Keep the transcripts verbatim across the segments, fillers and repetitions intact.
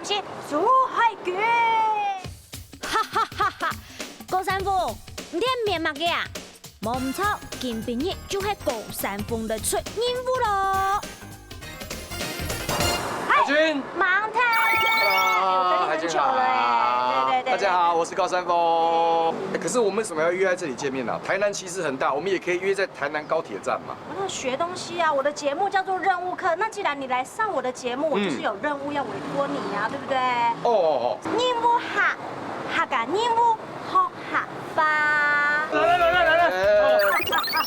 去煮海龜。哈哈哈哈！高山峰，你在面麼个啊？無毋著，今晡日就係高山峰來出任務咯。海軍，盲探，哎，我等你很久了哎，对对对，大家好，我是高山峰。哎，可是我们为什么要约在这里见面呢？台南其实很大，我们也可以约在台南高铁站嘛。我要学东西啊！我的节目叫做任务课，那既然你来上我的节目，我就是有任务要委托你啊，对不对？哦哦任务客，客家任务，学客话。哦，来来来来来，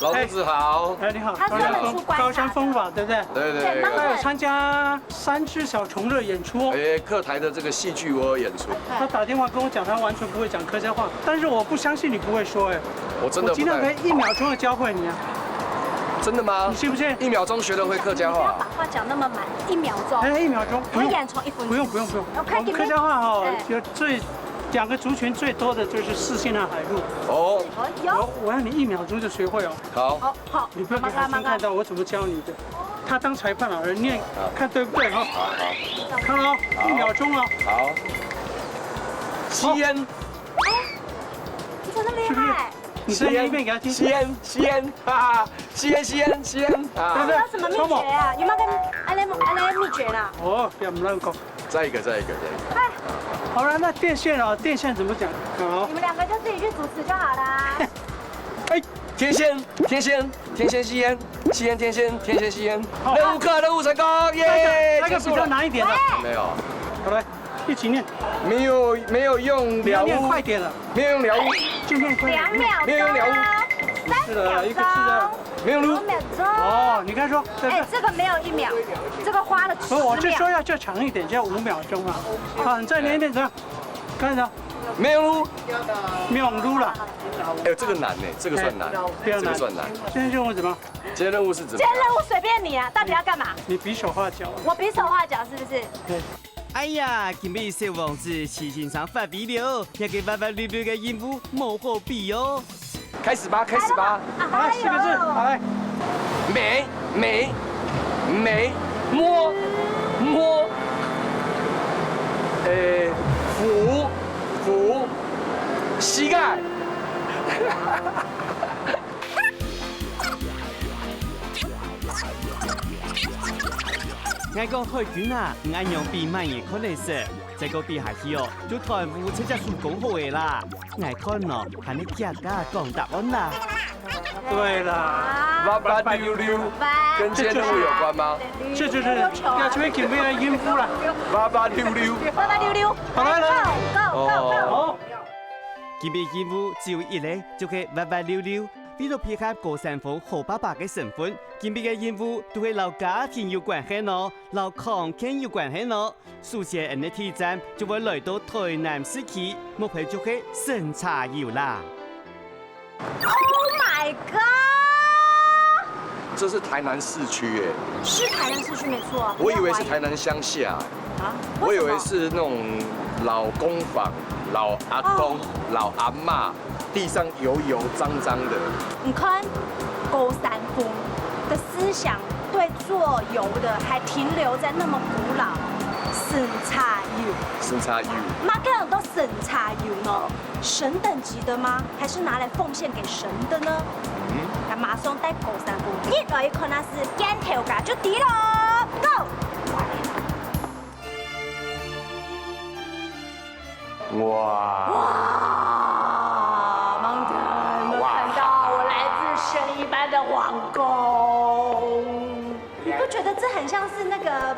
老头子好。哎，你好，他是专门出关高山峰吧，对不对？对对对对，他有参加三只小虫热演出哦。哎，客台的这个戏剧我有演出。他打电话跟我讲，他完全不会讲客家话，但是我不相信你不会说哎。我真的不太我今天可以一秒钟的教会你啊，真的吗你？信不信？一秒钟学得会客家话你不要把。话讲那么满，一秒钟。哎，一秒钟，不用，我演出一分钟。不用不用不用。我看你们我们客家话哈哎，有最两个族群最多的就是四线和海陆。哦，哦，有，我我让你一秒钟就学会哦。好，好好，你不要给海军看到我怎么教你的。他当裁判了，念看对不对哈？好好看哦，一秒钟哦。好。吸烟，你怎么那么厉害？你再念一遍给他听。吸烟，吸烟，哈哈，吸烟，吸烟，吸烟啊！对对有什么秘诀啊？有没有跟阿雷阿雷秘诀啦？哦，不要乱讲。再一个，再一个，再一个。好了，那电线啊，电线怎么讲？好你，们两个就自己去主持就好啦。哎，天线，天线，天线吸烟，吸烟天线，天线吸烟。好任务课，任务成功，耶！那个比较难一点的。没有，好来，一起念，没有没有用你要念了屋，快点了，没有用了屋，就念快点。两秒钟没有用了屋，哦，三秒一个字啊钟，没有路五。秒钟。哦，你看说，对不哎对？，这个没有一秒，这个花了不是，我就说十秒。要叫长一点，叫五秒钟啊。好，你再念一遍，怎么样？看着，没有路，没有路了，哎呦，这个难呢，这个算难，不要难这个算难。现在任务怎么？今天任务是怎么今天样？任务随便你啊，到底要干嘛？你比手画脚。我比手画脚是不是？对。哎呀，今晡日小王子徐先生發威了，這个彎彎溜溜个任務無好比哦。开始吧，开始吧。好来，四个字，好来。眉眉眉，摸摸，呃，扶扶膝盖。𠊎講海軍啊，你恁樣比麼人看得識？再過比下去哦，就斷烏直接收工好个啦。𠊎看哦，還係假假講答案啦。对啦，哇哇溜溜，跟今天任务有关吗？这就是要这边准备的音符了。哇哇溜溜，哇哇溜溜，好来来，够够够。好。今晡任務只有一个，就係哇哇溜溜。為了配合高山峰好爸爸个身份，今晡个任務都係摎家庭有關係哦，摎康健有關係哦。首先，𠊎等个第一站就會來到台南市區，目標就係審查油啦。 Oh my god！这是台南市区耶，是台南市区没错啊。我以为是台南乡下，啊，我以为为什么？是那种老公房、老阿公、老阿嬷，地上油油脏脏的。你看，高山峰的思想对做油的还停留在那么古老，审查油。审查油，嘛，各种都审查油呢，省等级的吗？还是拿来奉献给神的呢？嗯，那马上带高山峰，一来一看那是干头噶，就敌了。Go！哇！哇，Mountain，有没有看到我来自神一般的皇宫？你不觉得这很像是那个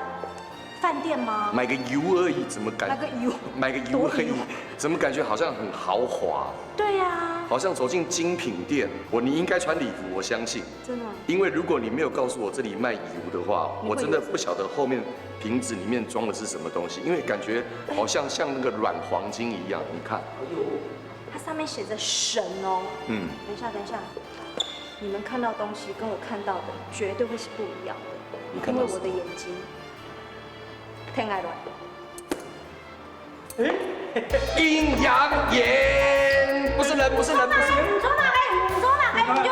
饭店吗？买个油而已，怎么感买个油买个油而已多油，怎么感觉好像很豪华？对呀、好像走进精品店。我你应该穿礼服，我相信。真的。因为如果你没有告诉我这里卖油的话，你会我真的不晓得后面瓶子里面装的是什么东西，因为感觉好像像那个软黄金一样。你看，它上面写着神哦。嗯，等一下，等一下，你们看到的东西跟我看到的绝对会是不一样的，你看到什么因为我的眼睛，天爱卵。阴阳眼，不是人，不是人，不是人。你做哪个？你做哪个？你就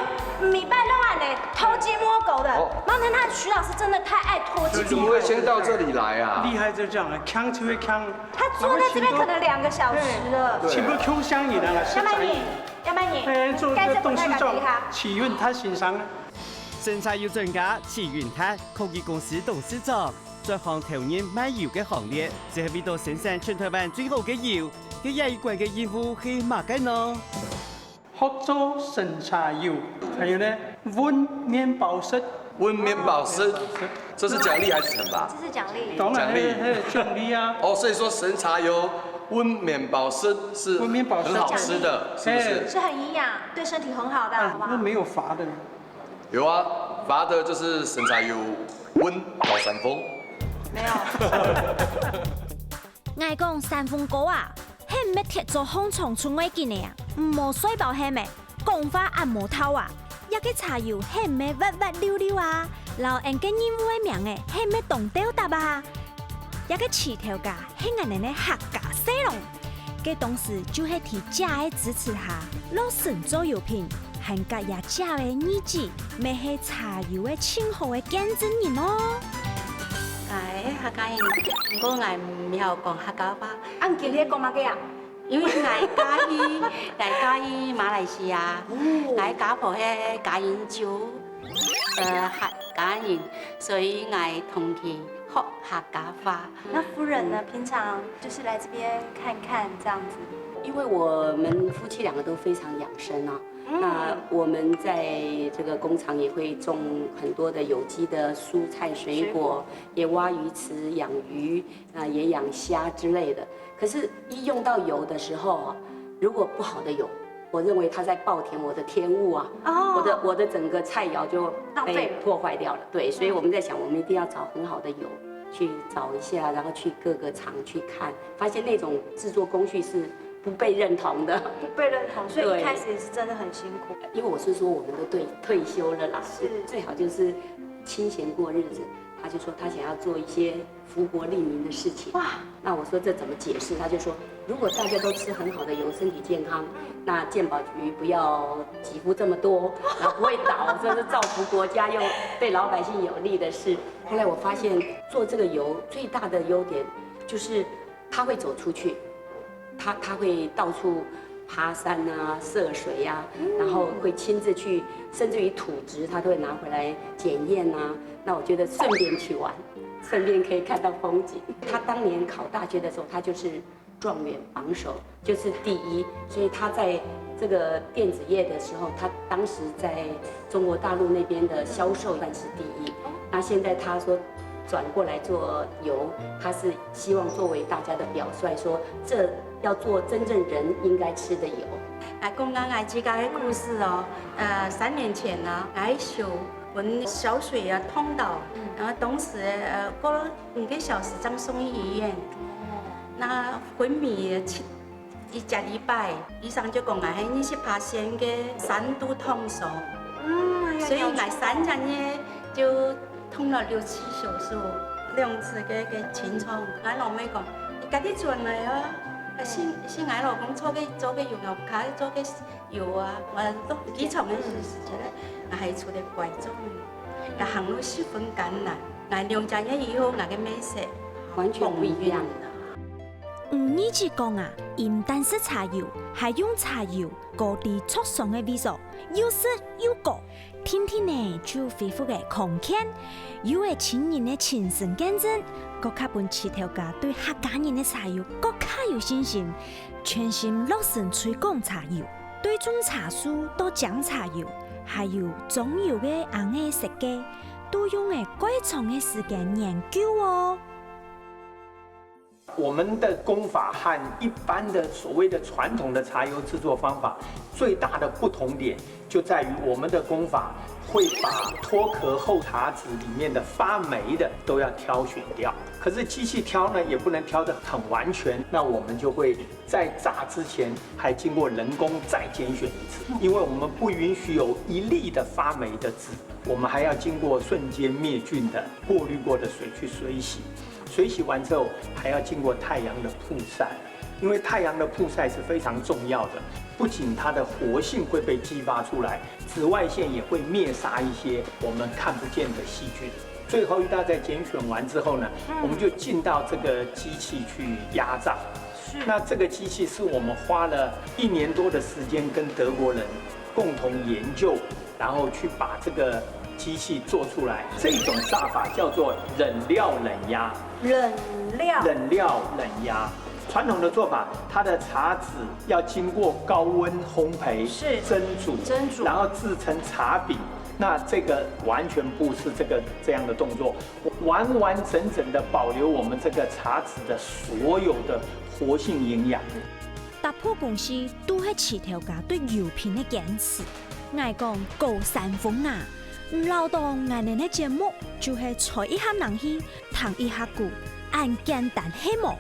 明白了啊嘞，偷鸡摸摸狗的。哦，那那那徐老师真的太爱拖泥带水了。怎么会先到这里来啊？厉害就这样了，强就会强。他坐在这边可能两个小时了。对，全部强相依然了，是。杨曼妮，杨曼妮，哎，做个董事长，该怎么太敢理他？启运他欣赏了。生茶油专家启运他，科技公司董事长，专行投入卖油个行列，只系为到生产全台湾最好个油。佢下一关个任务系么个呢？ 好做生茶油，还有呢，搵面包食。搵面包食，这是奖励还是惩罚？这是奖励。当然，奖励。嘿，嘿，奖励啊。哦，所以说生茶油搵面包食是搵面包食。很好吃的，是不是？嘿。是很营养，对身体很好的，啊，好不好？那没有罚的呢。有啊，罚的就是生茶油搵高山峰。没有。𠊎讲山峰哥啊， 係毋係鐵做紅蟲出外景个啊？毋好睡飽係咩？講話恁無頭啊！這个茶油係毋係滑滑溜溜啊？摎𠊎个任務个名仔係毋係當鬥搭啊？這个起頭家係𠊎等个客家細郎，該當時就係在姐个支持下，落身做油品，還佮這姐个義子，乜係茶油个盡好个見證人哦。哎，客家人，毋過𠊎毋曉講客家話。啊，你今日講麼个啊？ 因為𠊎嫁去，𠊎嫁去馬來西亞，哦。𠊎家婆係嘉應州个客家人，所以𠊎同佢學客家話。那夫人呢？平常就是來這邊看看這樣子。因為我們夫妻兩個都非常養生啊，嗯。那我們在這個工廠也會種很多的有機的蔬菜水果，水果。也挖魚池養魚， 啊，也養蝦之類的。可是，一用到油的時候啊，如果不好的油，我認為它在暴殄天物啊，哦。我的，我的整個菜肴就被破壞掉了。浪費了。对，所以我们在想，我们一定要找很好的油，去找一下，然后去各个厂去看，发现那种制作工序是不被认同的。不被认同，所以一开始也是真的很辛苦。对。因为我是说我们都退，退休了啦，是。最好就是清闲过日子。他就说他想要做一些 福国利民的事情。哇。那我说这怎么解释？他就说，如果大家都吃很好的油，身体健康，那健保局不要给付这么多，然后不会倒，这是造福国家又对老百姓有利的事。后来我发现做这个油最大的优点就是它会走出去，它，它会到处 爬山啊、涉水啊，嗯。然后会亲自去，甚至于土质他都会拿回来检验啊。那我觉得顺便去玩，顺便可以看到风景。他当年考大学的时候，他就是状元榜首，就是第一，所以他在这个电子业的时候，他当时在中国大陆那边的销售算是第一。那现在他说转过来做油，他是希望作为大家的表率，说这要做真正人应该吃的油。来讲讲我自家个故事哦。呃，三年前呢，我个手分烧水啊烫到，嗯。然后当时呃过了五个小时正送去医院，哦。那昏迷七一个礼拜，医生就讲我係二十八线个三度烫伤，嗯，哎呀，所以我三个月就痛了六次手术，两次个个清创。俺老妹讲，你赶紧转来啊！啊，是，是俺老公做个，做个油，我家做个油啊，我都机场个时间，俺还出来拐杖，俺行路十分艰难。俺两个月以后，俺个面色完全不一样了。 吳義子講啊，佢毋單食茶油，還用茶油膏在著傷个位所，又食又膏，定定呢就恢復个康健。有个親人个親身見證，更加分徐頭家對客家人个茶油更加有信心，全心落身推廣茶油。對種茶樹到泅茶油，還有裝油个尪仔設計，都用了蓋長个時間研究哦。 我们的工法和一般的所谓的传统的茶油制作方法最大的不同点，就在于我们的工法会把脱壳后茶籽里面的发霉的都要挑选掉。可是机器挑呢，也不能挑得很完全，那我们就会在榨之前还经过人工再拣选一次，因为我们不允许有一粒的发霉的籽，我们还要经过瞬间灭菌的过滤过的水去水洗。 水洗完之后，还要经过太阳的曝晒，因为太阳的曝晒是非常重要的。不仅它的活性会被激发出来，紫外线也会灭杀一些我们看不见的细菌。最后一道在拣选完之后呢，我们就进到这个机器去压榨。是。那这个机器是我们花了一年多的时间跟德国人共同研究，然后去把这个机器做出来。这种榨法叫做冷料冷压。冷料。冷料冷压。传统的做法，它的茶籽要经过高温烘焙、是。蒸煮，蒸煮。然后制成茶饼。那这个完全不是这个，这样的动作，完完整整的保留我们这个茶籽的所有的活性营养。百货公司都係起頭家對油品个堅持。𠊎講高山峰啊，你恅著𠊎等个節目就係吹一下冷氣，聽一下歌，恁簡單係無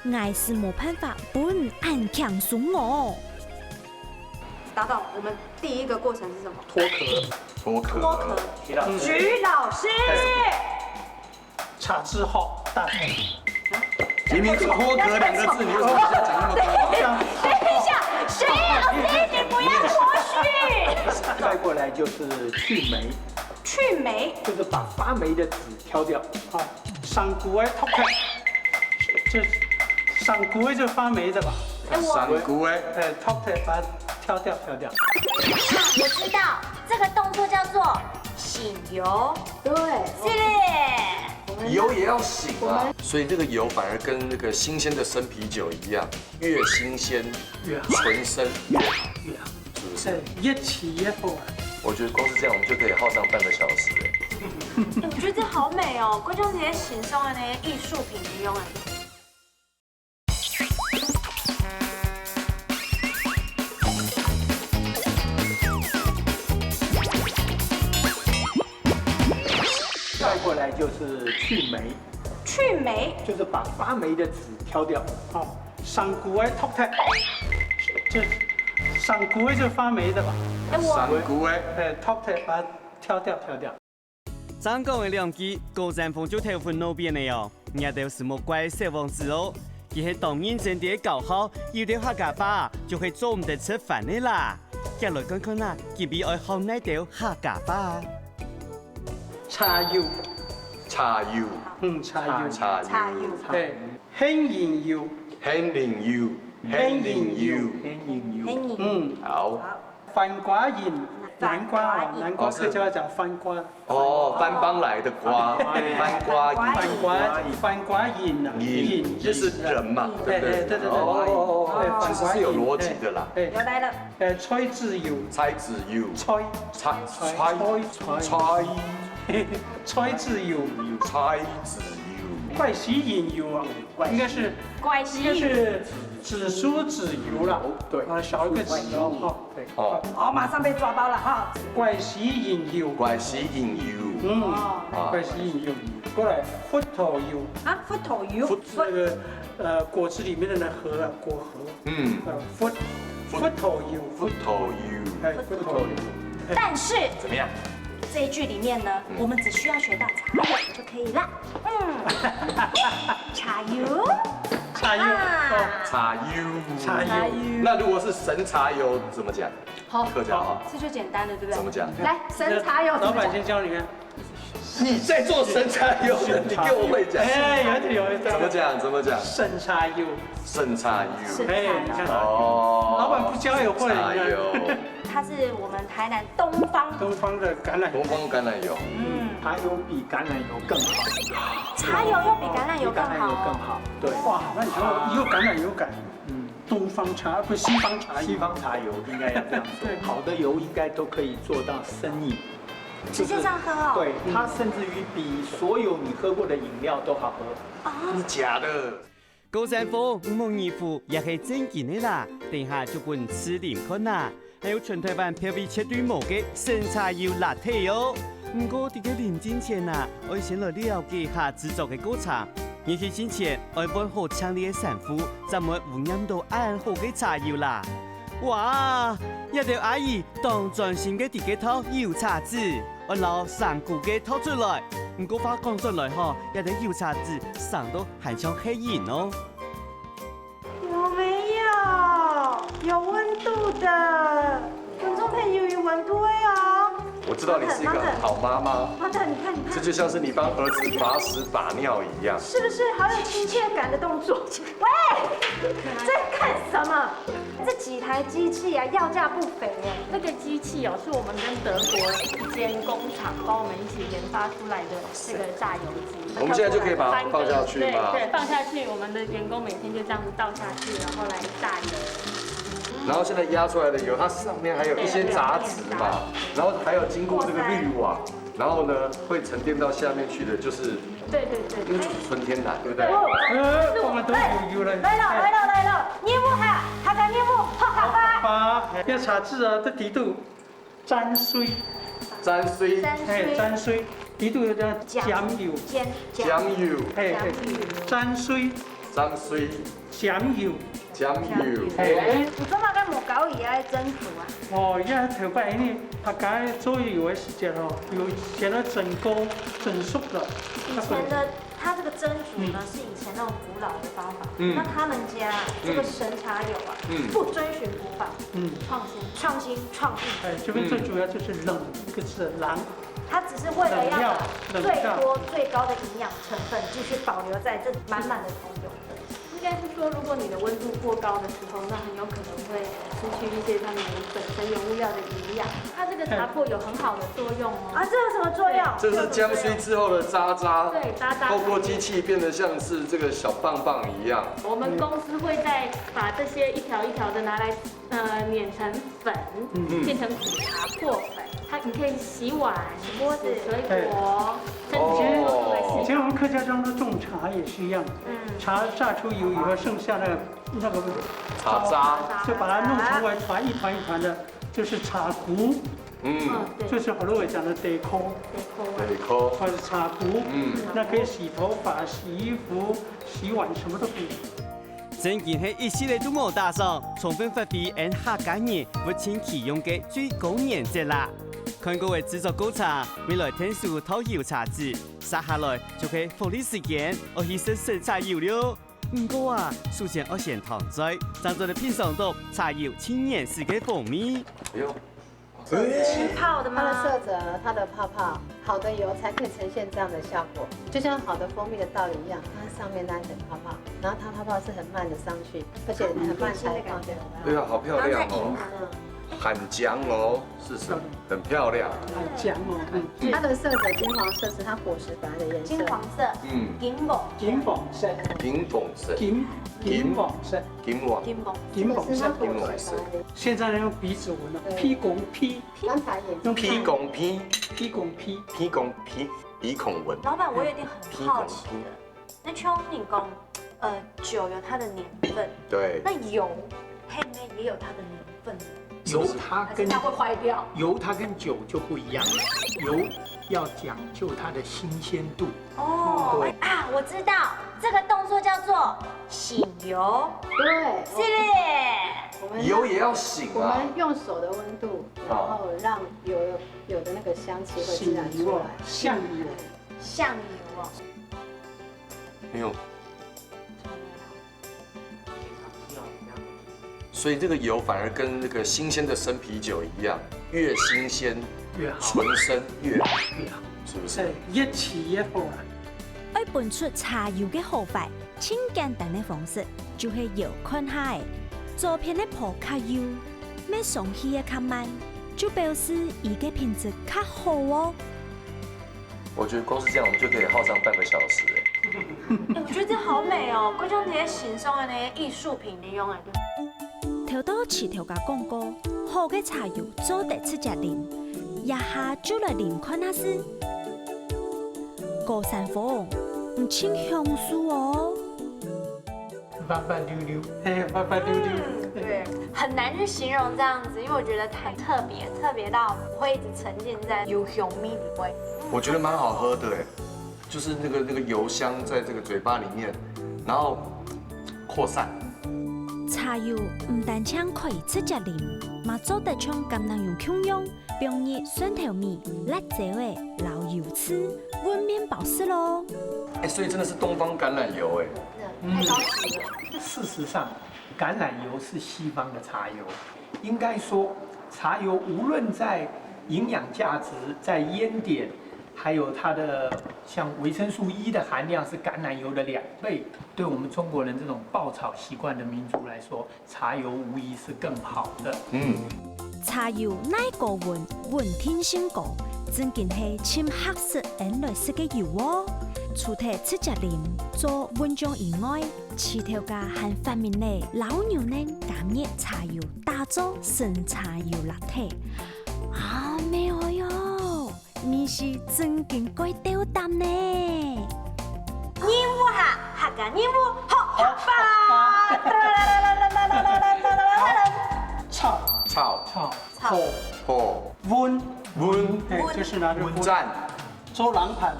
？𠊎斯無辦法分你恁輕鬆哦。搭档，我们第一个过程是什么？脱壳。脱壳。脱壳。徐老师。徐老师。茶籽好大。明明是脱壳两个字，你为什么要讲那么多？等一下，徐老师，你不要脱序。再过来就是去霉，去霉。就是把发霉的籽挑掉。啊，上古个脱殼，就上古个就发霉的吧，哎，我上古个。哎，脱殼把它挑掉，挑掉。啊，我知道，这个动作叫做醒油。对，是嘞。油也要醒啊，所以这个油反而跟那个新鲜的生啤酒一样，越新鲜越好纯生越好，越好，是不是？哎，越起越好啊。我觉得光是这样，我们就可以耗上半个小时哎。哎，我觉得这好美哦，就像这些形状的那些艺术品一样哎。再过来就是去霉，去霉。就是把发霉的籽挑掉。好，上古个脱殼，就上古个就发霉的吧，哎，我上古个。哎，脱殼把它挑掉，挑掉。正講个兩句，高山峰就頭昏腦變个哦。若兜係莫怪小王子哦，佢係當認真个教學，有兜客家話就會做毋得出番个啦。接來看看啊，今晡愛學哪兜客家話啊？茶油，茶油。嗯，茶油，茶油。茶油。对，杏仁油，杏仁油。杏仁油。天引油。很引。嗯，好。番瓜仁，南瓜啊，南瓜哦是客家话讲番瓜，哦，番邦来的瓜，番瓜番仁。瓜，番瓜仁啊，仁就是仁嘛，对不对？对对对对对，哦，对，其实是有逻辑的啦。哎，有来了。哎，菜籽油，菜籽油。菜菜菜菜菜菜籽油，菜籽油。怪喜仁油啊，应该是怪应该是紫苏籽油了，对啊，少一个籽哦，哈，对，哦好，马上被抓包了哈。怪喜仁油，怪喜仁油。嗯，哦。怪喜仁油，过来，核桃油，啊，核桃油。那个呃果子里面的那核啊，果核，嗯。呃，核核桃油，核桃油。哎，核桃油。但是怎么样？这一句里面呢，我们只需要学到茶油就可以了。嗯，茶油。茶油，啊哦，茶油。茶油。那如果是生茶油怎么讲？好，客家话这就简单了，对不对？怎么讲？来，生茶油怎么讲？老板先教你看。你在做生茶油，你给我会讲。哎，有一点有一点。怎么讲？怎么讲？生茶油，生茶油。生哎，你看，哦。老板不教也会。茶油。它是我们台南东方东方的橄榄油东，方橄榄油。嗯，它有比橄榄油更好，茶油又比橄榄油更比橄榄油更好。好。对，哇，那你说以后橄榄油改，嗯，东方茶不是西方茶油，西方茶油应该要这样做对，好的油应该都可以做到生饮。直接这样喝哦。对，它甚至于比所有你喝过的饮料都好喝。啊，真的假的？高山峰，莫疑糊，也係正經个啦。等下就分你試啉看啦。還有全台灣別位絕對無个生茶油拿鐵哦。毋過，在該啉進前啊，愛先來了解下製作个過程。入去進前，愛換好淨俐个衫褲，正毋會污染到恁好个茶油啦。哇，這兜阿姨當專心个在該淘油茶籽，愛摎生菇个淘出來。毋過話講轉來吼，這兜油茶籽生到還像係人哦。有没有？有溫度的，觀眾朋友，有溫度的哦。我知道你是一個很好媽媽，媽媽，你看，你看，這就像是你幫兒子把屎把尿一樣。是不是好有親切感的動作？喂，在幹什麼？這幾台機器啊，要價不菲耶。那個機器哦，是我們跟德國一間工廠幫我們一起研發出來的這個榨油機。我們現在就可以把它放下去嗎？對，對，放下去，我們的員工每天就這樣子倒下去，然後來榨油。然後現在壓出來的油，它上面還有一些雜質嘛，然後還有經過這個濾網，然後呢，會沉澱到下面去的，就是對對對，因為就是純天然，對不對？呃，我們都有油了。來了，來了，來了，任務哈，他的任務，哈哈哈。把要查字啊，這題度。 沾水。沾水。沾水。嘿，沾水，底肚有个醬油。醬，醬油。嘿，嘿，醬油。沾水。沾水。醬油。醬油。嘿。你做麼个無教佢愛蒸煮啊？哦，因為頭擺因為客家做油个時節吼，有先愛蒸過，蒸熟了。以前的它這個蒸煮呢，嗯。是以前那種古老的方法。嗯。那他們家這個神茶油啊，嗯。不遵循古法，嗯。創新，創新，創意。哎，這邊最主要就是冷，嗯。一個字冷。它只是為了要把最多最高的營養成分繼續保留在這滿滿的桶油。應該是說，如果你的溫度過高的時候，那很有可能會失去一些它們本身原物料的營養。它這個茶粕有很好的作用哦。啊，這有什麼作用？這是漿水之後的渣渣，對，渣渣。透過機器變得像是這個小棒棒一樣。我們公司會再把這些一條一條的拿來，呃，碾成粉，嗯。變成苦茶粕粉。它，你可以洗碗、洗鍋子、洗水果，甚至哦。以前我們客家庄的種茶也是一樣，嗯。茶榨出油以後，剩下的那個茶渣。就把它弄成為團，一團一團的，就是茶糊。 嗯。嗯，對。就是好多人講的茶箍，茶箍啊。茶箍。或者茶糊，嗯。那可以洗頭髮、洗衣服、洗碗，什麼都可以。正經係一息仔都無打爽，充分發揮𠊎客家人物盡其用个最高原則啦。看過个製作過程，愛來𢯭手倒油茶籽，續下來就係福利時間，愛去食生茶油了。毋過啊，首先愛先糖水，正做得品嚐到茶油盡原始个風味。哎喲， 起泡的嗎？它的色澤，它的泡泡，好的油才可以呈現這樣的效果。就像好的蜂蜜的道理一樣，它上面那一層泡泡，然後它泡泡是很慢的上去，而且很慢才放掉。對啊，好漂亮哦。嗯。很強哦，是什麼？很漂亮。很強哦，嗯。它的色澤金黃色是它果實本來的顏色。金黃色。嗯。金黃。金黃色。金黃色。金，金黃色。金黃。金黃。金黄色。这个是它果实白的。现在呢，用鼻子闻了，对。鼻孔鼻，刚才也是用鼻孔鼻，鼻孔鼻。鼻孔鼻，鼻孔闻。老板，我有一点很好奇的，鼻孔鼻。那秋你讲，呃，酒有它的年份，对。那油配面也有它的年份，油它跟，还是它会坏掉？油它跟酒就不一样了，油要讲究它的新鲜度。 哦，对。啊，我知道，这个动作叫做醒油。对，是不是？我们让，油也要醒啊。我们用手的温度，然后让油有，有的那个香气会自然出来。醒油啊，香油。香油哦。没有。 所以这个油反而跟那个新鲜的生啤酒一样，越新鲜，越好。纯生越好，越好。是不是？哎，越起越好啊。愛分出茶油个好壞，盡簡單个方式，就係搖看下仔。左片个泡較幼，乜上去个較慢，就表示佢个品質較好哦。 我觉得光是这样，我们就可以耗上半个小时哎。哎，我觉得这好美哦，就像那些形上的那些艺术品一样哎。頭到起頭个廣告，好个茶油做得直接啉，這下就來啉看下試。高山紅，毋盡享受哦。 滑滑溜溜，哎，滑滑溜溜。嗯，对，很难去形容这样子，因为我觉得很特别，特别到我会一直沉浸在油香味里面。我觉得蛮好喝的哎，就是那个，那个油香在这个嘴巴里面，然后扩散。茶油毋單淨可以直接啉，嘛做得像橄欖油共樣，放入蒜頭米、辣椒仔，摎油豉，搵麵包食咯。哎，所以真的是东方橄榄油哎。太高级了。事实上，橄榄油是西方的茶油，应该说，茶油无论在营养价值、在烟点，还有它的像维生素E的含量是橄榄油的两倍，对我们中国人这种爆炒习惯的民族来说，茶油无疑是更好的。嗯，茶油耐高溫，穩定性高，正經係尋合適人來食个油哦。除忒直接啉做運動以外，飼頭家還發明了老牛奶加熱茶油，打造生茶油拿鐵。啊，美哦喲！味緒正經蓋鬥膽呢！任務哈，客家任務，好，好吧！炒炒炒火温温哎，就是拿着温站做冷盘，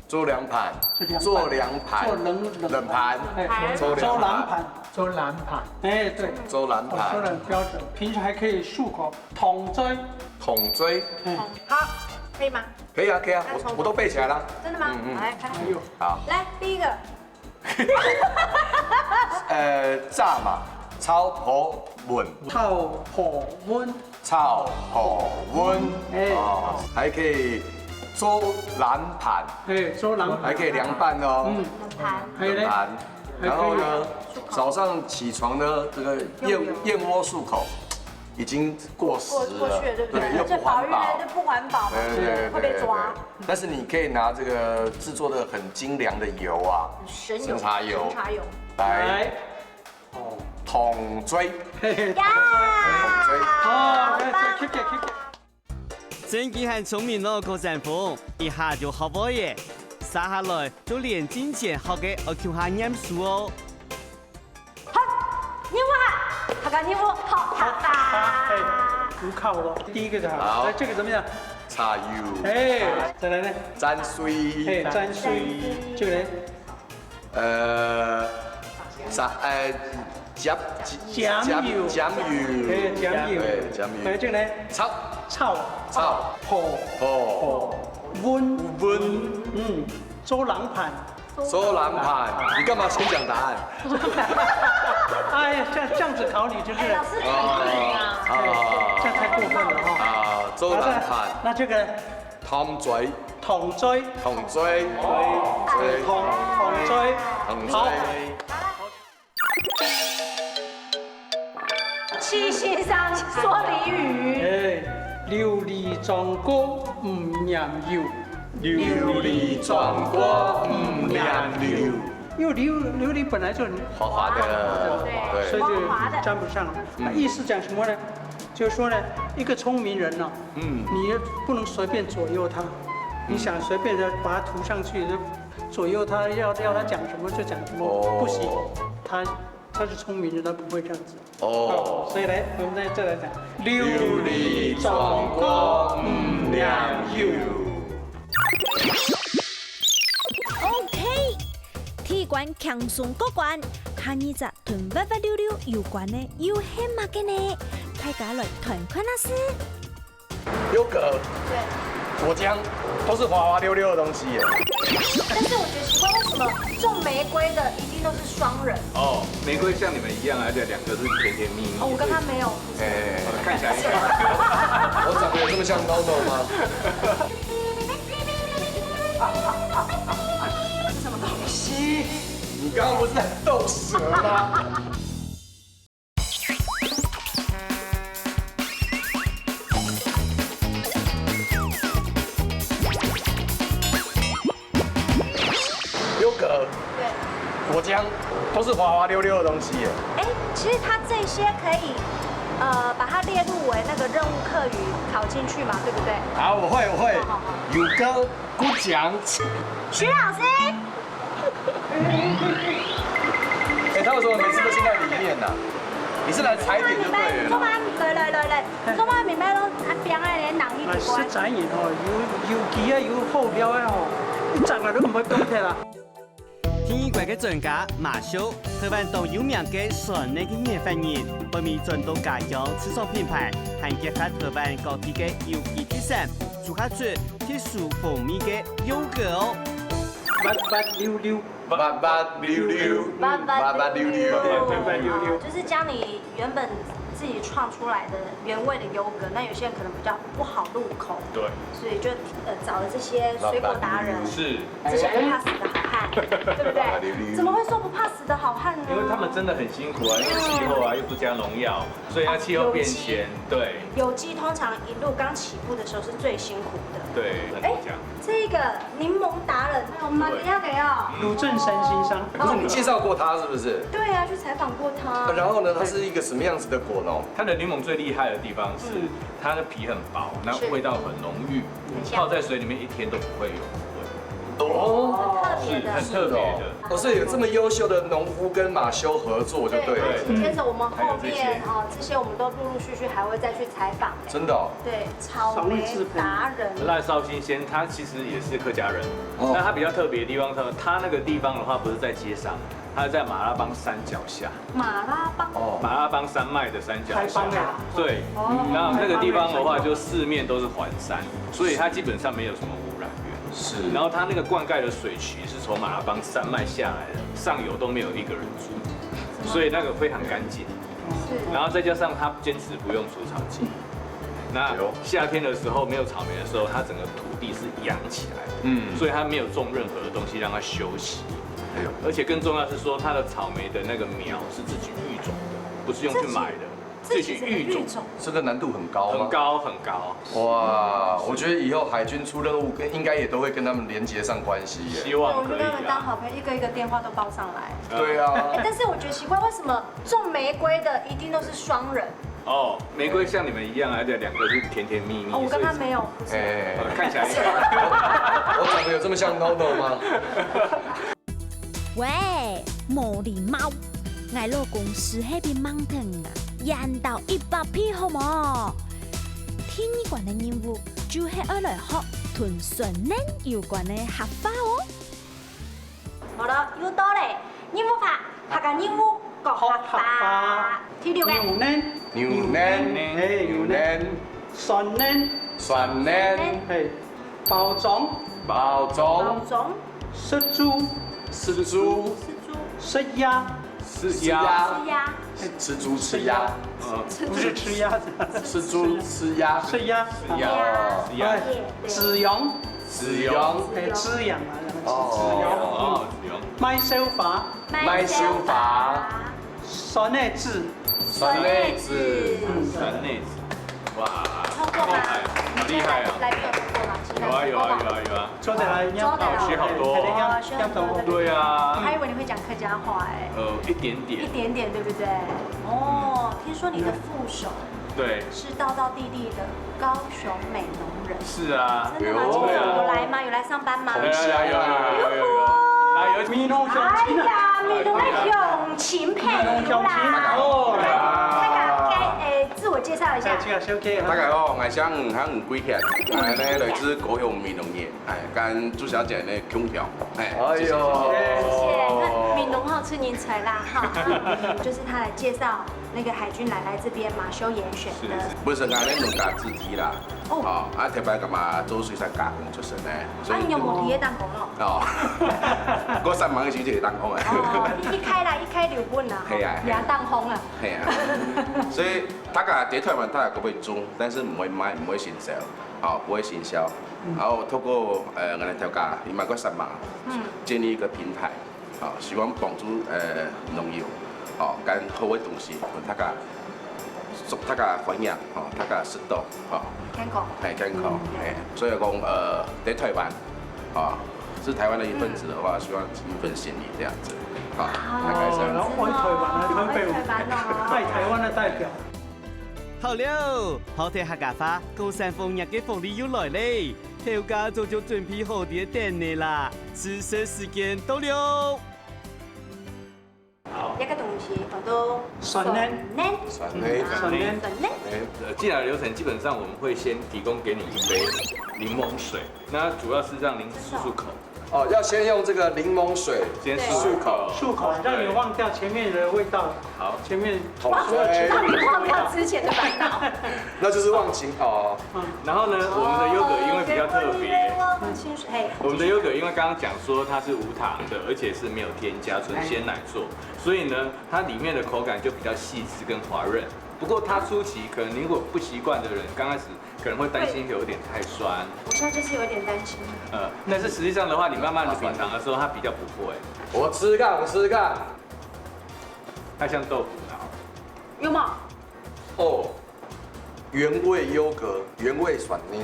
做凉盘是凉盘做凉盘做冷冷冷盘哎，做做冷凉盘盘，做蓝盘，哎，对，做蓝我说的盘很标准，平时还可以漱口，桶嘴，桶嘴，哎，好，可以吗？可以啊可以啊，那从我我都背起来了。真的吗？嗯嗯好，来看看。哎呦，好，来，第一个，呃，炸嘛，炒火温，炒火温，炒火温，哎哦，还可以做蓝盘，哎，做冷盘，还可以凉拌哦。嗯，盘，还有呢，冷盘。然后呢，早上起床呢，这个燕燕窝漱口已经过时了，过过去了，对不对？又不环保而且保育了，就不环保嘛，对对对会被抓。对对。但是你可以拿这个制作的很精良的油啊，神油，生茶油生茶油。来来，桶嘴，嘿嘿，呀，桶嘴。哦，哎，这 keep it keep it，真經還聰明哦，高山峰，一下就學會耶！接下來就連進前學个愛共下念書哦。好，任務哈，客家任務，好，好吧。哎，不靠了，第一个是好，好来这个怎么样？茶油，哎，再来呢，沾水，哎，沾水，这个呢，呃，炸，呃，酱酱油酱油，哎，酱油，对，酱油，哎，这个呢，炒，炒，炒，火，哦，温，温，嗯，做冷盘，做冷盘，你干嘛先讲答案？哎呀，这样这样子考你就是，哎，老师考你啊。啊这样太过分了哈。啊，做冷盘，那这个桶嘴，桶嘴，桶嘴，桶桶嘴，桶好嘴。七先生说俚语，哎，琉璃撞過毋黏油，琉璃撞過毋黏油，因为琉琉璃本来就很滑滑的，对，所以就沾不上了。那意思讲什么呢？就是说呢，一个聪明人呢，嗯，你不能随便左右他，你想随便的把它涂上去，就左右他，要要他讲什么就讲什么，哦不行，他他是聪明人，他不会这样子。哦，所以来，我们再再来讲，琉璃撞過毋黏油。 OK，第一關輕鬆過關，下二隻同滑滑溜溜有關个又係麼个呢？大家來看看啊先。優格、果醬都是滑滑溜溜的東西耶。但是我觉得奇怪，为什么种玫瑰的一定都是双人？哦，玫瑰像你们一样，而且两个是甜甜蜜蜜。哦，我跟他没有。哎，看起来应该我长得有这么像 Nono 吗？什么东西？你刚刚不是在斗蛇吗？优格、对。果酱都是滑滑溜溜的东西耶。哎，其实它这些可以，呃，把它列入为那个任务课语考进去嘛，对不对？好，我会，我会好好好。优格、果酱。徐老师，哎，他为什么每次都先在里面呢？你是来踩点就对了啦。你做嘛？来来来来，你做嘛？明白咯，啊，边仔咧，人一啊，直食展演吼，有有機啊，有好料啊吼，一隻啊都毋會放忒啦。第二關个專家馬修，台灣當有名个酸奶个研發人，後尾轉到家鄉自創品牌，還結合台灣各地个有機特產，做下出特殊風味个優格哦。滑滑溜溜，八八六六，八八六六，八八六六。就是将你原本自己创出来的原味的优格，那有些人可能比较不好入口，对，所以就呃找了这些水果达人，是。这些不怕死的好汉，对不对？怎么会说不怕死的好汉呢？因为他们真的很辛苦啊，因为气候啊又不加农药，所以它气候变迁，对有机通常一路刚起步的时候是最辛苦的。对，很哎好讲。这个柠檬达人，我们等一下给哦。鲁振生先生，不是你介绍过他是不是？对啊，去采访过他。然后呢，他是一个什么样子的果农？它的柠檬最厉害的地方是它的皮很薄，那味道很浓郁，很香泡在水里面一天都不会有苦味，哦，很特别的，很特别的。哦，所以有这么优秀的农夫跟马修合作就对了。紧接着我们后面哦，这些我们都陆陆续续还会再去采访。真的哦，对，草莓达人，赖绍兴先，他其实也是客家人，哦那他比较特别的地方，他他那个地方的话不是在街上，他是在马拉邦山脚下，马拉邦，哦，马拉邦山脉的山脚下开放。的。对，然后那个地方的话，就四面都是环山，所以它基本上没有什么污染源。是。然后它那个灌溉的水渠是从马拉邦山脉下来的，上游都没有一个人住，所以那个非常干净。是然后再加上它坚持不用除草剂，那夏天的时候没有草莓的时候，它整个土地是扬起来的，嗯所以它没有种任何的东西让它休息。哎呦，而且更重要是说，它的草莓的那个苗是自己育种的，不是用去买的，自己自己育种，种，这个难度很高吗？很。高很高。哇，我觉得以后海军出任务跟应该也都会跟他们连接上关系耶。希望可以我就跟他们当啊。好朋友，一个一个电话都报上来。对啊哎，，但是我觉得奇怪，为什么种玫瑰的一定都是双人？哦，玫瑰像你们一样，而且两个是甜甜蜜蜜。哦，我跟他所以没有，不是。哎，呃看起来我长得有这么像 Nono 吗？喂，無禮貌！𠊎老公斯係被Mountain啊，演到一百倍好無？第二關个任務就係愛來學同酸奶有關个客話哦。好了，又到了，任務八，客家任務講客話。第六个，牛奶，牛奶，哎，牛奶，牛奶，酸奶，酸奶，哎，包装，包装，种食主，食主，是猪，食鸭，食是鸭，鸭，是鸭，食猪吃鸭，呃，不是吃鸭子，食猪吃鸭，吃鸭，鸭，是鸭。耶，对，子羊，子羊，哎，子羊啊，哦子羊，哦，子羊。卖粃花，卖粃花，酸奶子，酸奶子，三内子，哇，通过吗厉害，好厉害啊！来宾有通过吗？有啊有啊有啊有啊，坐下来，好学好多哦。要要懂。对啊我，还以为你会讲客家话哎，呃，一点点，一点点对不对？哦，听说你的副手对，是道道地地的高雄美浓人，是啊，真的吗？有今天有来吗？有来上班吗？有有有有有有有，来有美浓乡亲啊，哎呀，美浓的乡亲朋友啦，哦，大家该诶自我介绍一下。这个小姐大家好，我姓黃，黃貴傑，我呢來自高雄美濃縣，哎，跟朱小姐呢共同，哎，哎呦，谢谢，那美浓好出人才啦哈，就是他来介绍那个海军来来这边马修严选的是是是。本身我呢農家子弟啦，哦哦，啊特別感覺做水產加工出身呢，所以啊，你有無提个蛋糕咯？哦，我上班的時候就會當講啊，哦，一一開啦，一開就問啦，係啊也當紅啊。係啊，所以大家在台灣大家都會種，但是毋會賣，毋會行銷，哦，毋會行銷。然後透過呃，我們頭家，你買過三毛，嗯，建立一個平台，哦，希望幫助呃農友，哦，跟好的東西，分大家，祝大家歡迎，哦，大家食到，哦，健康。係健康，係，所以講呃，在台灣，啊，是台灣的一份子的話，希望盡一份心力這樣子，啊，大概這樣子。然後愛台灣的代表，愛台灣哦。愛台灣的代表。好了，好聽客家話，高山風若个福利又來咧！頭家早就準備好在等你啦，試食時間到了。這個東西叫做酸奶奶，酸奶，酸奶酸奶。呃，進來的流程基本上我們會先提供給你一杯檸檬水，那主要是讓您漱漱口。哦，要先用这个柠檬水先漱口。漱口，让你忘掉前面的味道。好，前面桶水，让你忘掉之前的烦恼。那就是忘情哦。然后呢，我们的优格因为比较特别，忘情水，嘿，我们的优格因为刚刚讲说它是无糖的，而且是没有添加，纯鲜奶做，所以呢，它里面的口感就比较细致跟滑润。不过它初期可能如果不习惯的人，刚开始可能会担心有点太酸，我现在就是有点担心。呃，但是实际上的话，你慢慢的品尝的时候，它比较不会，我吃吃看，我吃吃看。它像豆腐脑。有吗？哦，原味优格，原味酸奶，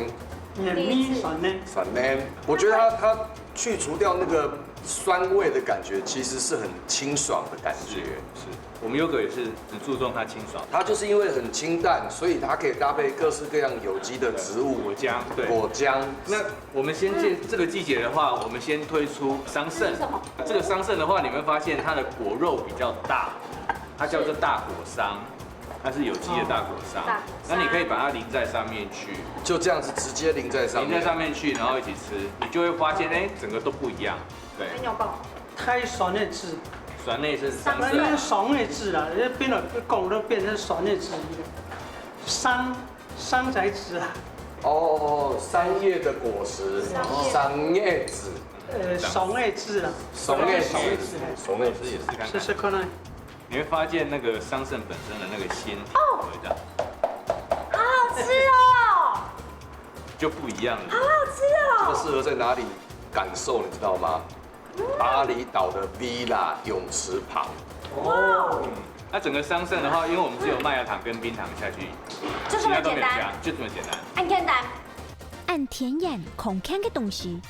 甜蜜酸奶，酸奶。我觉得它它去除掉那个酸味的感觉，其实是很清爽的感觉。是我们优格也是很注重它清爽。它就是因为很清淡，所以它可以搭配各式各样有机的植物、果浆，对。果浆。那我们先借这个季节的话，我们先推出桑葚。这是什么？这个桑葚的话，你会发现它的果肉比较大，它叫做大果桑，它是有机的大果桑。大果桑那你可以把它淋在上面去，就这样子直接淋在上面。淋在上面去，然后一起吃，你就会发现，哎，整个都不一样。对，很有爆。太酸的汁，酸奶是桑那个葚，酸的汁啊，那变了讲都变成酸的汁，桑桑仔汁啊，哦，桑叶的果实，桑叶桑叶子，呃，酸的汁啊，松叶子，酸的汁，松叶子也是试看看，试试看啊。你会发现那个桑葚本身的那个鲜甜的味道好好吃哦，就不一样了。好好吃这个哦。适合在哪里感受，你知道吗？巴厘岛的 villa 泳池旁。哇，那整个桑葚的话，因为我们只有麦芽糖跟冰糖下去，就这其他都没有么简单，加，就这么简单。按天然。恁天然康健个东西，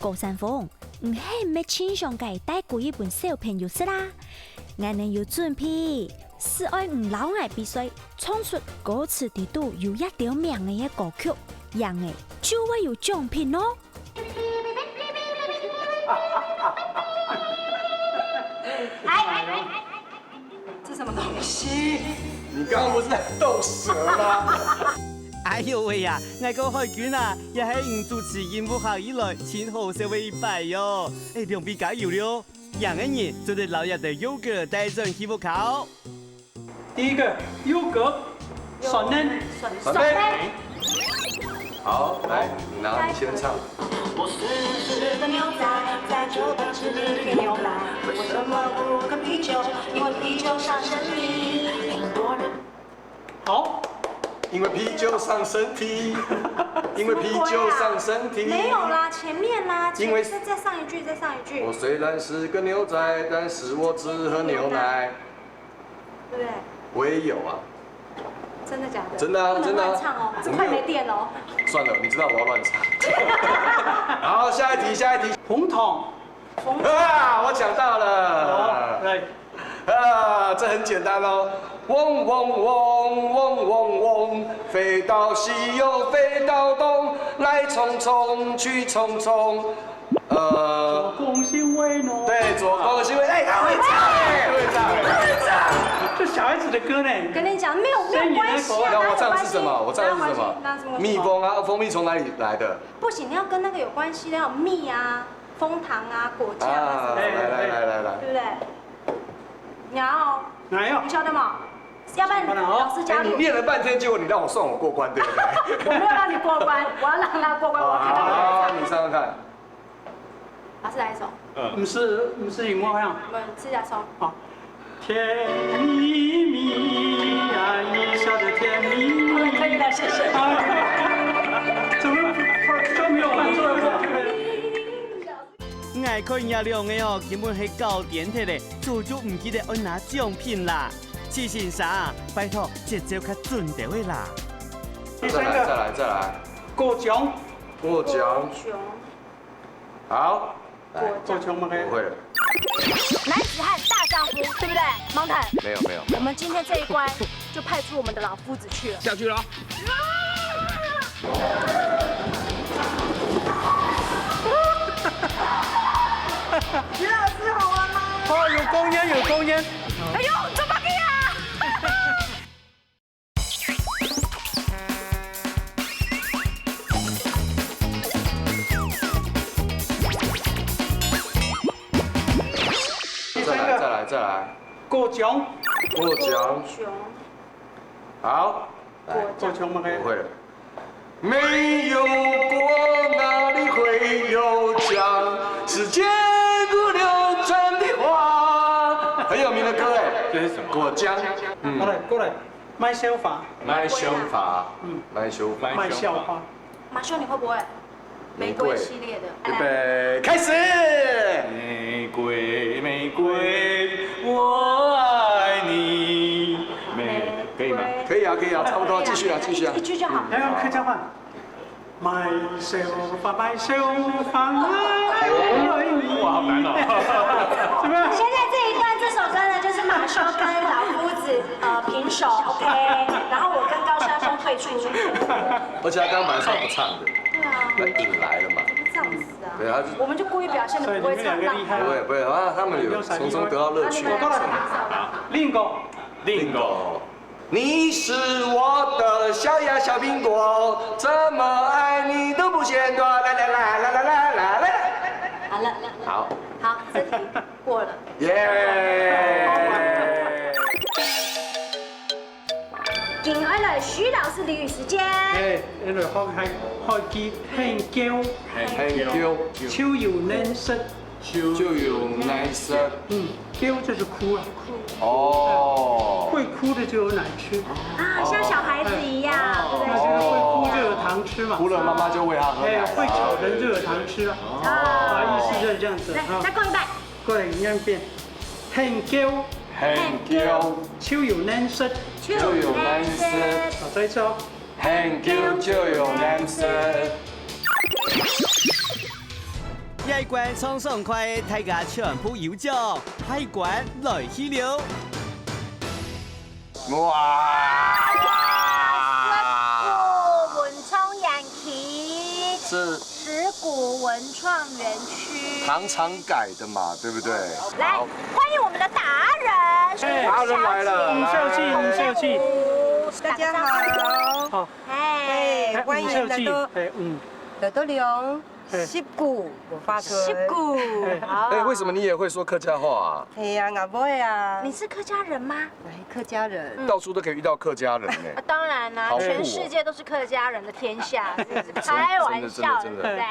高山峰，你係毋係盡想該帶歸一本小朋友食啦？𠊎等有準備，係愛你摎𠊎比賽，唱出歌詞底肚有一條名个歌曲，贏个就會有獎品哦。哎，这什么东西？你刚刚不是在逗蛇吗？哎呦喂呀，𠊎个海軍啊，也係你主持音樂下以來盡好笑个一擺喲！哎，兩位加油了，贏个人做得摎一兜優格帶轉去屋下哦。第一个優格，酸奶，酸酸奶。好，来，你拿，你先唱。我是个牛仔，在酒吧吃牛奶。为什么不喝啤酒？因为啤酒伤身体。很多人好，因为啤酒伤身体，因为啤酒伤身体。没有啦，前面啦，因为前再再上一句，再上一句我，虽然是个牛仔，但是我只喝牛奶。对不对？我也有啊。真的假的？真的啊，不能真的啊乱唱哦，这快没电了哦。算了，你知道我要乱唱。好，下一题，下一题。红糖，啊，我抢到了。来，啊，这很简单哦。嗡嗡嗡嗡嗡嗡，飞到西又飞到东，来匆匆去匆匆。呃，恭喜我呢。对，左勾心位，哎，他会唱，哎，会唱，哎。这小孩子的歌呢？跟你讲，没有没有关系啊，那我唱的是什么？没有关系我唱的是什么？那什么？蜜蜂啊，蜂蜜从哪里来的？不行，你要跟那个有关系的，要有蜜啊、蜂糖啊、果酱啊啊，什么的，来来来来来，对不对？你要哦，来哟你，晓得吗？要不然好了哦老师加入，哎，你念了半天，结果你让我算我过关，对不对？我没有让你过关，我要让他过关，我要看他好，会不会唱。你唱唱看。老师来一首，不是不是雨墨呀，我们试一下唱。甜蜜蜜呀，你笑得甜蜜蜜。可以了，谢谢。哎，怎么就没有伴奏了？𠊎看你兩个哦，根本係搞癲忒咧，早就毋記得愛拿獎品啦。徐先生，拜託節奏較準兜仔啦。第再来，再三个来，再来。果醬，过奖。熊，好，来，果酱嘛，我会了。男子汉大丈夫，对不对？蒙腾，没有没有没有。我们今天这一关就派出我们的老夫子去了。下去了。徐老师好玩吗？哦，有公烟，有公烟。哎呦，怎么个呀？果醬。果醬。好，來，果醬麼个？我會了。沒有果哪裡會有醬？世界不流轉的花。很有名的歌哎，這是什麼？果醬。嗯。好了，過來，賣笑話。賣笑話。嗯。賣笑話。賣笑話。馬修，你會不會？玫瑰系列的。預備，開始。玫瑰，玫瑰，我愛你。玫，可以嗎？可以啊，可以啊，差不多，繼續啊，繼續啊。一句就好。要用客家話。賣笑話，賣笑話，我愛你。哇，好難哦。怎麼樣？現在這一段，這首歌呢，就是馬修跟老夫子，呃，平手，OK。然後我跟高香香退出。而且他剛剛本來是不唱的，對啊。被引來了嘛。怎麼這樣子啊？對，他是我們就故意表現得不會唱，所以你們兩個厲害啊。不會，不會，啊，他們有從中得到樂趣。那你們來唱一首。好，另一個。另一個。你是我的小呀小蘋果，怎麼愛你都不嫌多。啦啦啦啦啦啦啦啦。好了。好。好，這題過了。耶！緊愛來徐老師俚語時間。哎，因為學，學句很嬌，很嬌，就有能食。就有能食。嗯，嬌就是哭啊。哦。會哭的就有奶吃。啊，像小孩子一樣，哎，對不對？那就是會哭就有糖吃嘛。哭了，媽媽就餵他喝奶。哎，會吵人就有糖吃了。啊。啊，意思就是這樣子啊。來，再過一遍。過來，你念一遍。很嬌，很嬌，就有能食。就有能食。好，再一次哦。很嬌就有能食。這一關唱爽快，大家全部有獎，下一關來去了。哇！石鼓文創園區，是石鼓文創園區。糖廠改的嘛，對不對？來，好。歡迎我們的達人，哎，達人來了，吳秀氣，吳秀氣。大家好。好。哎，哎，歡迎來到，吳秀氣，哎，嗯。來到龍，哎。石鼓文化村。石鼓，哎。好。哎，為什麼你也會說客家話啊？哎呀，我會啊。你是客家人嗎？哎，客家人。嗯。到處都可以遇到客家人呢。啊，當然啦，好酷哦。全世界都是客家人的天下，真的是開玩笑的，真的，真的，真的。对不对？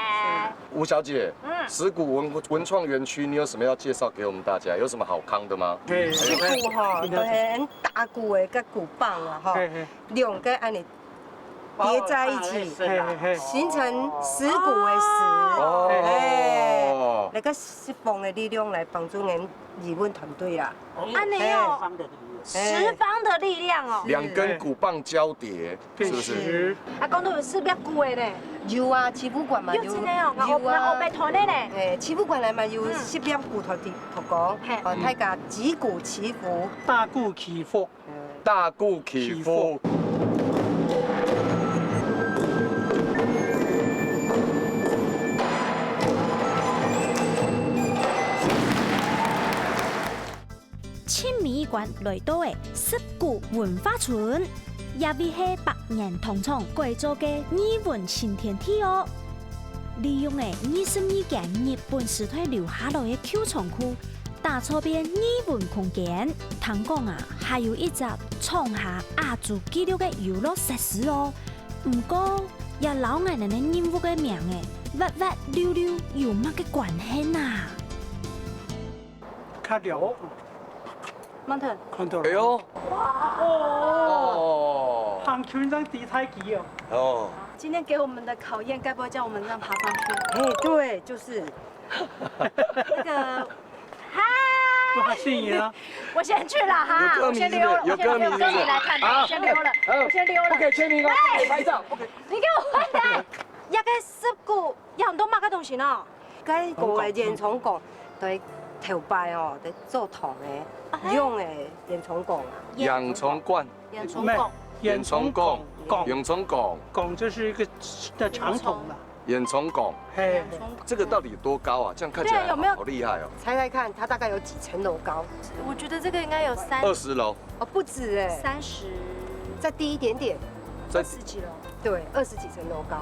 吴小姐，嗯。石鼓文，文創園區，你有什麼要介紹給我們大家？有什麼好康的嗎？嘿，石鼓吼，嘿。就係打鼓个，个鼓棒啊，吼，嘿，嘿。兩个恁呢 疊在一起，嘿，嘿，嘿。形成石鼓个石。哦。哎，那個釋放个力量來幫助𠊎語文團隊啦。恁呢哦，哎。十方的力量哦。兩根鼓棒交疊，是不是？啊，講到有十粒鼓个呢。有啊，七福館嘛，有，有真的哦，有啊。𠊎後背團的呢。哎，七福館來嘛，有十粒鼓頭的，頭講，嘿。哦，大家擊鼓祈福。大鼓祈福。 大鼓祈福。盡尾一關來到个石鼓文化村，這位係百年糖廠改造个藝文新天地哦。利用个二十二間日本時代留下來个舊倉庫， 打造變藝文空間。聽講啊，還有一隻創下亞洲紀錄个遊樂設施哦。毋過，這摎𠊎等个任務个名仔，滑滑溜溜有麼个關係啊？較了。慢點。看到了。哎喲，哦，哦。行ขึ้น上第一台機哦。哦。今天給我們的考驗，該不會叫我們這樣爬上去？哎，對，就是。那個，嗨，不好意思啊。我先去了哈，有歌迷是不是？我先溜了，有歌迷是不是？我先溜了，你来看吧，啊，我先溜了，啊，我先溜了。不可以签名哦，哎，拍照，不可以。你給我混蛋！這个石鼓有很多麼个東西呢？該講个煙囪管，對，頭擺哦，對，做糖个，哎。用个煙囪管啊。煙囪管。煙囪管。煙囪管，管。煙囪管。管就是一個的長筒啦。 煙囪管。嘿。煙囪管。这个到底有多高啊？这样看起来对，有没有好，好厉害哦。猜猜看，它大概有幾層樓高？我觉得这个应该有三，二十楼。哦，不止哎。三十。再低一点点。再，二十几楼。对，二十几层楼高。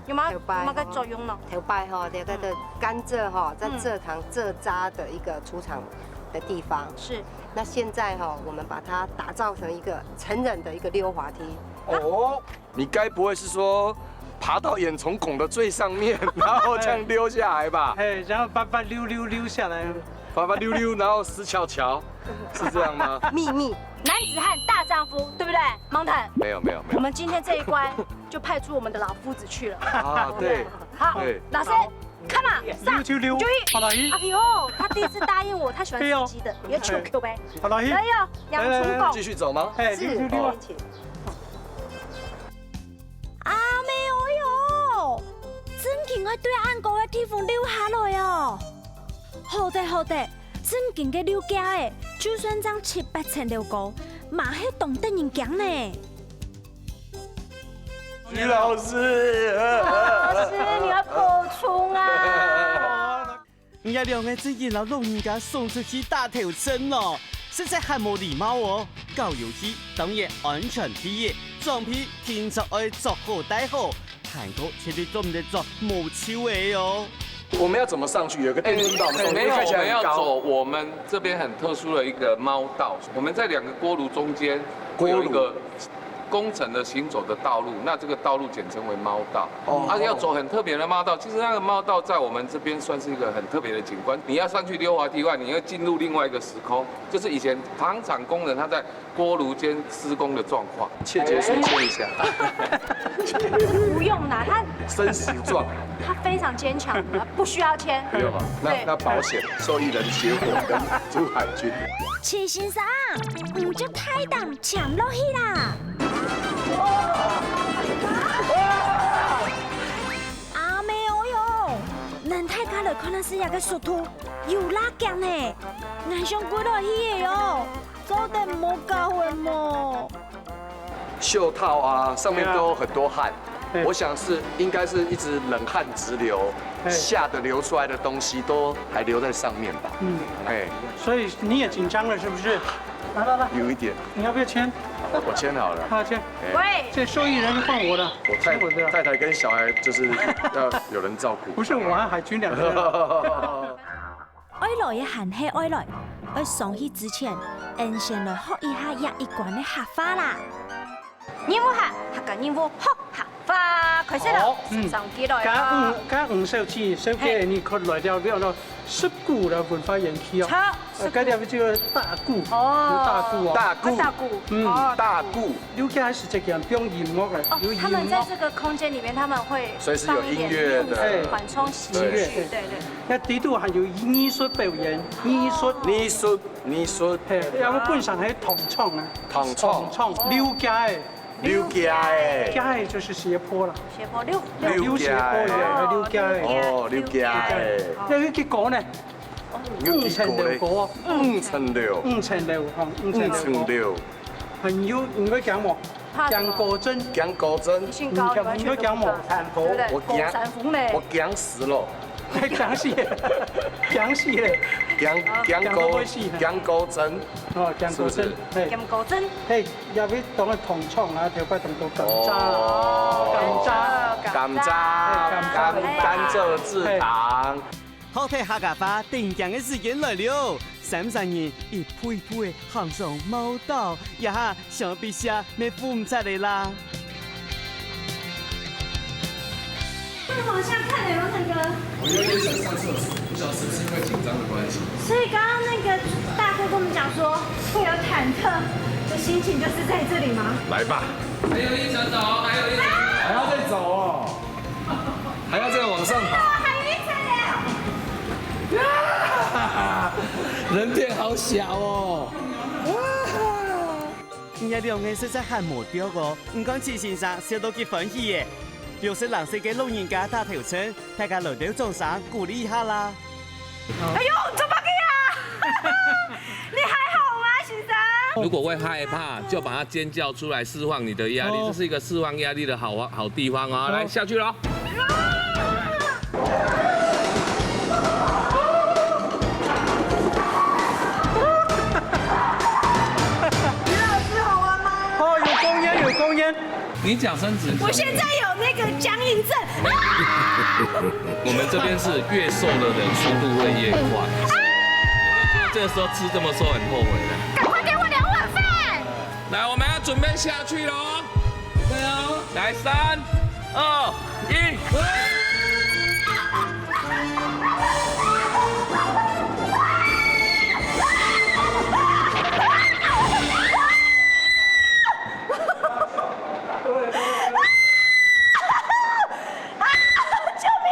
有吗？有吗？有个作用呢？头擺吼，那个的甘蔗哈，在蔗糖蔗渣的一个出厂，的地方。是。那现在哈，我们把它打造成一个成人的一个溜滑梯。哦，你该不会是说爬到眼虫孔的最上面，然后这样溜下来吧？哎，然后啪啪溜溜溜下来。啪啪溜溜，然后死翘翘，是这样吗？秘密。男子汉大丈夫，对不对？盲探。没有没有没有。我们今天这一关就派出我们的老夫子去了。啊，对。好，对。老师，come on，上，溜溜溜，就一，好来。哎呦，他第一次答应我，他喜欢吃鸡的，你要求 Q 呗。好来。哎呦，养成狗。继续走吗？哎，是，溜溜溜啊。面前。阿妹，哎呦，真经个对恁高个地方溜下来哦。好得好得，真经个溜架欸，就算正七八層樓高，嘛係當得人驚呢。徐老师，老师，你要補充啊。你兩个真經摎老人家送出去打頭陣哦，實在還無禮貌哦！搞遊戲當然安全第一，裝備定著愛著好戴好，還過絕對做毋得著無臭个哦。我们要怎么上去？有个电梯把我们送上去，哎，没有，看起来很高。我们要走我们这边很特殊的一个猫道，我们在两个锅炉中间会有一个锅炉。工程的行走的道路，那这个道路简称为猫道。哦。啊，要走很特别的猫道，其实那个猫道在我们这边算是一个很特别的景观。你要上去溜滑梯以外，你要进入另外一个时空，就是以前糖厂工人他在锅炉间施工的状况。切结束切一下。不用啦，他生死状。他非常坚强的，不需要签。不用啊，那，对。那保险受益人结婚跟朱海军。徐先生，你就太当 潜落去啦！阿妹哦喲，恁大家來看下這个速度，有罅驚呢，𠊎想跪落去个喲，做得毋好搞个無？袖套啊，上面都有很多汗。对啊。对。我想是，应该是一直冷汗直流，对。吓得流出来的东西都还留在上面吧。嗯。哎。所以你也紧张了，是不是？ 来来来，有一点。你要不要签？我签好了。他签。哎。喂，这受益人就换我的，我太，是我的。太太跟小孩就是要有人照顾。不是我和海军两个人。愛來个還係愛來，愛上去之前，俺先來學一下這一關个客話啦。任務下，客家任務學客話，開始了，好，嗯。上機來啊。加五，加五手機，手機嘿。你可以來了，了，了。 十股个文化園區哦。好，呃，該條就大鼓，哦。有大鼓哦。大鼓。啊，大鼓。嗯。哦，大鼓。有个還係這个放音樂个，哦，有音樂。他們在這個空間裡面，他們會所以是有放一點音樂的。music，哎。緩衝情緒，對。對，對。那底肚還有藝術表演，藝術。藝術，藝術。嘿，然後本上還有彈唱啊。彈唱。彈唱，溜架个。 溜架个。架个就是斜坡啦。斜坡，溜，溜。溜斜坡个，哦。溜架个。哦，溜架个。溜架个。要有幾高呢？有幾高呢？五層樓高哦。五層樓。五層樓，哈，五層樓高。五層樓。還有，你會驚無？怕什麼？驚高症。驚高症。你姓高，你完全都不怕，你會驚無？對不對？我驚，高山峰呢？我驚死了。 驚死了，驚死了。驚，驚高，驚高症。哦，驚高症，是不是？嘿。驚高症。嘿，也會當个糖廠啊，頭擺當多甘蔗，哦。甘蔗。甘蔗，甘蔗。甘，甘蔗製糖。嘿。好，聽客家話，頂驚个時間來了。三儕人一步一步个行上貓道，這下想必係愛扶毋掣个啦。 往下看有沒有那個？我有點想上廁所，不曉得是不是因為緊張的關係。所以剛剛那個大哥跟我們講說，會有忐忑的心情，就是在這裡嗎？來吧。還有一層樓，還有一層樓。還要再走哦，還要再往上爬。還有一層樓。啊！人變好小哦。哇！ 你兩个實在還無著哦，毋過徐先生笑到幾歡喜耶。六十零歲个老人家打頭陣，大家來兜掌聲鼓勵一下啦。哎呦，做麼个啊？你還好嗎，先生？如果會害怕，就把它尖叫出來，釋放你的壓力。哦。這是一個釋放壓力的好，好地方哦。哦。來，下去囉。 徐老師好玩嗎？哦，有公園，有公園。你講伸直。我現在有那個僵硬症。啊！我們這邊是越瘦的人速度會越快。啊！这个时候吃这么瘦很后悔的。赶快给我两碗饭！来，我们要准备下去喽。对啊。来，三、二、一。啊！救命！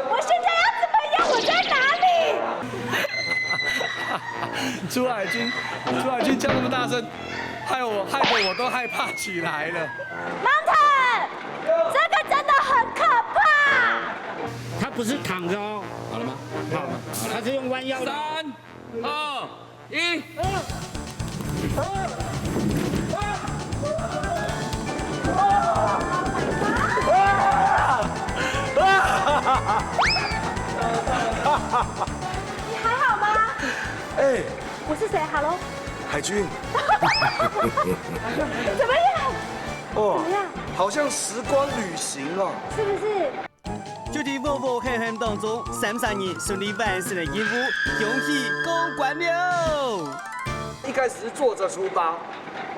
我现在要怎么样？我在哪里？朱海军，朱海军叫那么大声，害我害得我都害怕起来了。Mountain，这个真的很可怕。他不是躺着哦，好了吗？好了，他是用弯腰的。三、二、一。你还好吗？哎，我是谁？Hello，海军，怎么样？哦怎么样？好像时光旅行哦。是不是？就在嗚呼黑黑当中，三十人顺利完成了任务，恭喜过关了！一开始是坐着出发，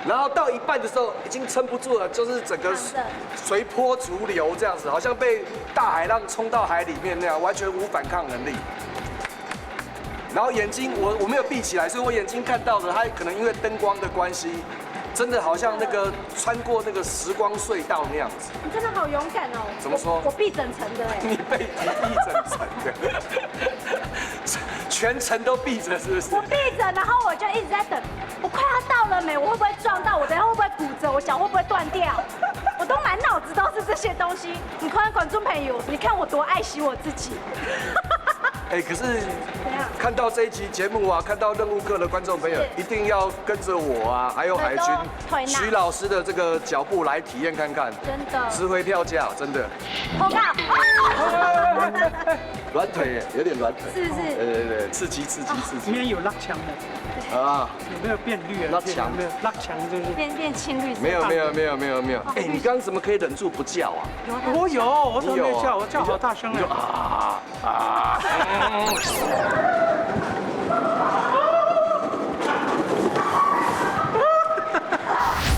然后到一半的时候已经撑不住了，就是整个躺着随波逐流这样子，好像被大海浪冲到海里面那样，完全无反抗能力。然后眼睛我我没有闭起来，所以我眼睛看到的，它可能因为灯光的关系，真的好像那个穿过那个时光隧道那样子。你真的好勇敢哦！怎么说我我闭整层的哎。你被你闭整层的，全程都闭着是不是？我闭着，然后我就一直在等，我快要到了没？我会不会撞到？我等一下会不会骨折？我脚会不会断掉？我都满脑子都是这些东西。你看观众朋友，你看我多爱惜我自己。哎，可是怎样？看到这一期节目啊，看到任务课的观众朋友是，一定要跟着我啊，还有海军很多腿拿徐老师的这个脚步来体验看看，真的值回票价，真的。好不好？软腿耶，有点软腿。是不是？对对对，刺激刺激刺激里面有拉墙的，啊！有没有变绿啊？拉墙有没有拉墙？就是变变青绿色。没有没有没有没有没有，哎，你刚刚怎么可以忍住不叫啊？我有，我怎么没有叫？你有啊我叫好大声哎你就！啊啊！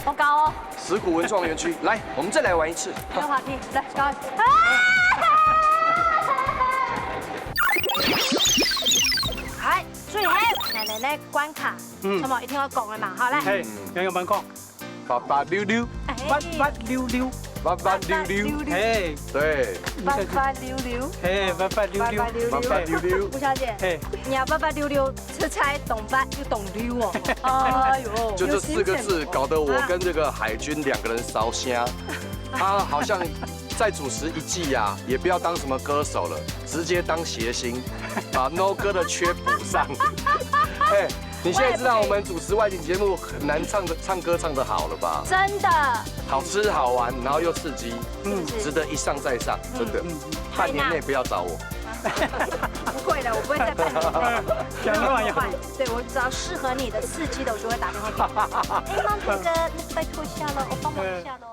好高哦，石鼓文创园区，来，我们再来玩一次。溜滑梯，来高。哎，最后，奶奶那关卡，嗯什么一定要讲的嘛？好，来。嘿，杨永班讲，八八溜溜，哎八八溜溜，八八溜溜，嘿，对，八八溜溜，嘿，八八溜溜，八八溜八八溜溜吴。小姐，嘿，你要八八溜溜，出差懂八又懂溜哦。哎呦，就这四个字，搞得我跟这个海军两个人烧香。他好像再主持一季啊，也不要当什么歌手了，直接当谐星，把 No 哥的缺补上。哎，你现在知道我们主持外景节目很难唱的，唱歌唱得好了吧？真的好吃好玩，然后又刺激，嗯值得一上再上，真的。半年内不要找我。不会的，我不会在半年内。讲话呀，对，我只要适合你的刺激的，我就会打电话给你。哎，Mountain哥，那拜托一下了，我帮忙一下喽。